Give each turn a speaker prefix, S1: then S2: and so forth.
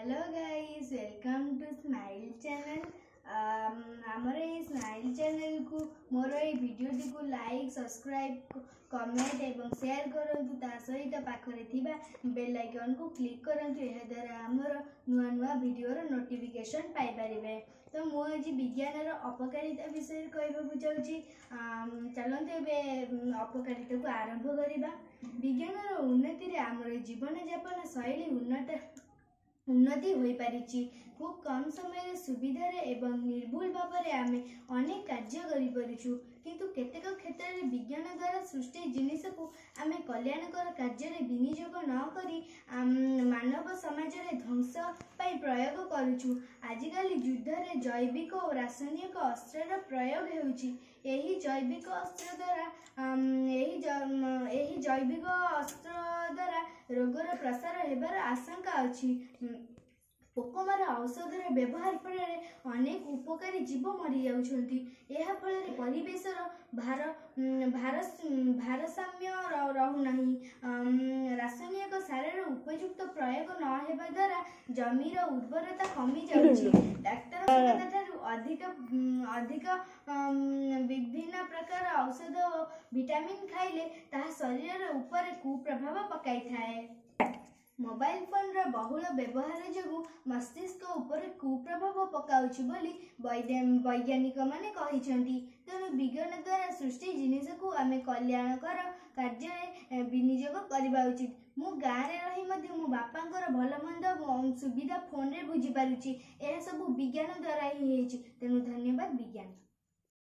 S1: Hello guys, welcome to Smile channel. ଆମର ଏଇ smile ଚ୍ୟାନେଲ୍କୁ ମୋର ଏଇ ଭିଡ଼ିଓଟିକୁ ଲାଇକ୍, ସବସ୍କ୍ରାଇବ୍, କମେଣ୍ଟ ଏବଂ ସେୟାର କରନ୍ତୁ। ତା ସହିତ ପାଖରେ ଥିବା ବେଲ୍ ଆଇକନ୍କୁ କ୍ଲିକ୍ କରନ୍ତୁ। ଏହାଦ୍ୱାରା ଆମର ନୂଆ ନୂଆ ଭିଡ଼ିଓର ନୋଟିଫିକେସନ୍ ପାଇପାରିବେ। ତ ମୁଁ ଆଜି ବିଜ୍ଞାନର ଅପକାରିତା ବିଷୟରେ କହିବାକୁ ଯାଉଛି। ଚାଲନ୍ତୁ ଏବେ ଅପକାରିତାକୁ ଆରମ୍ଭ କରିବା। ବିଜ୍ଞାନର ଉନ୍ନତିରେ ଆମର ଜୀବନଯାପନ ଶୈଳୀ ଉନ୍ନତି ହୋଇପାରିଛି। ଖୁବ୍ କମ୍ ସମୟରେ ସୁବିଧାରେ ଏବଂ ନିର୍ଭୁଲ ଭାବରେ ଆମେ ଅନେକ କାର୍ଯ୍ୟ କରିପାରୁଛୁ। କିନ୍ତୁ କେତେକ କ୍ଷେତ୍ରରେ ବିଜ୍ଞାନ ଦ୍ୱାରା ସୃଷ୍ଟି ଜିନିଷକୁ ଆମେ କଲ୍ୟାଣକର କାର୍ଯ୍ୟରେ ବିନିଯୋଗ ନ କରି ମାନବ ସମାଜରେ ଧ୍ୱଂସ ପାଇଁ ପ୍ରୟୋଗ କରୁଛୁ। ଆଜିକାଲି ଯୁଦ୍ଧରେ ଜୈବିକ ଓ ରାସାୟନିକ ଅସ୍ତ୍ରର ପ୍ରୟୋଗ ହେଉଛି। ଏହି ଜୈବିକ ଅସ୍ତ୍ର ଦ୍ୱାରା ଏହି ଜୈବିକ ଅସ୍ତ୍ର ଦ୍ୱାରା ରୋଗର ପ୍ରସାର ହେବାର ଆଶଙ୍କା ଅଛି। ପୋକମାରା ଔଷଧର ବ୍ୟବହାର ଫଳରେ ଅନେକ ଉପକାରୀ ଜୀବ ମରିଯାଉଛନ୍ତି। ଏହା ଫଳରେ ପରିବେଶର ଭାରସାମ୍ୟ ରହୁନାହିଁ। ରାସାୟନିକ ସାରର ଉପଯୁକ୍ତ ପ୍ରୟୋଗ ନ ହେବା ଦ୍ୱାରା ଜମିର ଉର୍ବରତା କମିଯାଉଛି। ଡାକ୍ତରଖାନା ଠାରୁ ଅଧିକ ଅଧିକ ବିଭିନ୍ନ ପ୍ରକାର ଔଷଧ ଓ ଭିଟାମିନ୍ ଖାଇଲେ ତାହା ଶରୀରର ଉପରେ କୁପ୍ରଭାବ ପକାଇଥାଏ। ମୋବାଇଲ ଫୋନର ବହୁଳ ବ୍ୟବହାର ଯୋଗୁଁ ମସ୍ତିଷ୍କ ଉପରେ କୁପ୍ରଭାବ ପକାଉଛି ବୋଲି ବୈଜ୍ଞାନିକମାନେ କହିଛନ୍ତି। ତେଣୁ ବିଜ୍ଞାନ ଦ୍ୱାରା ସୃଷ୍ଟି ଜିନିଷକୁ ଆମେ କଲ୍ୟାଣକର କାର୍ଯ୍ୟରେ ବିନିଯୋଗ କରିବା ଉଚିତ। ମୁଁ ଗାଁରେ ରହି ମଧ୍ୟ ମୋ ବାପାଙ୍କର ଭଲ ମନ୍ଦ ସୁବିଧା ଫୋନରେ ବୁଝିପାରୁଛି। ଏହା ସବୁ ବିଜ୍ଞାନ ଦ୍ୱାରା ହିଁ ହେଇଛି। ତେଣୁ ଧନ୍ୟବାଦ ବିଜ୍ଞାନ।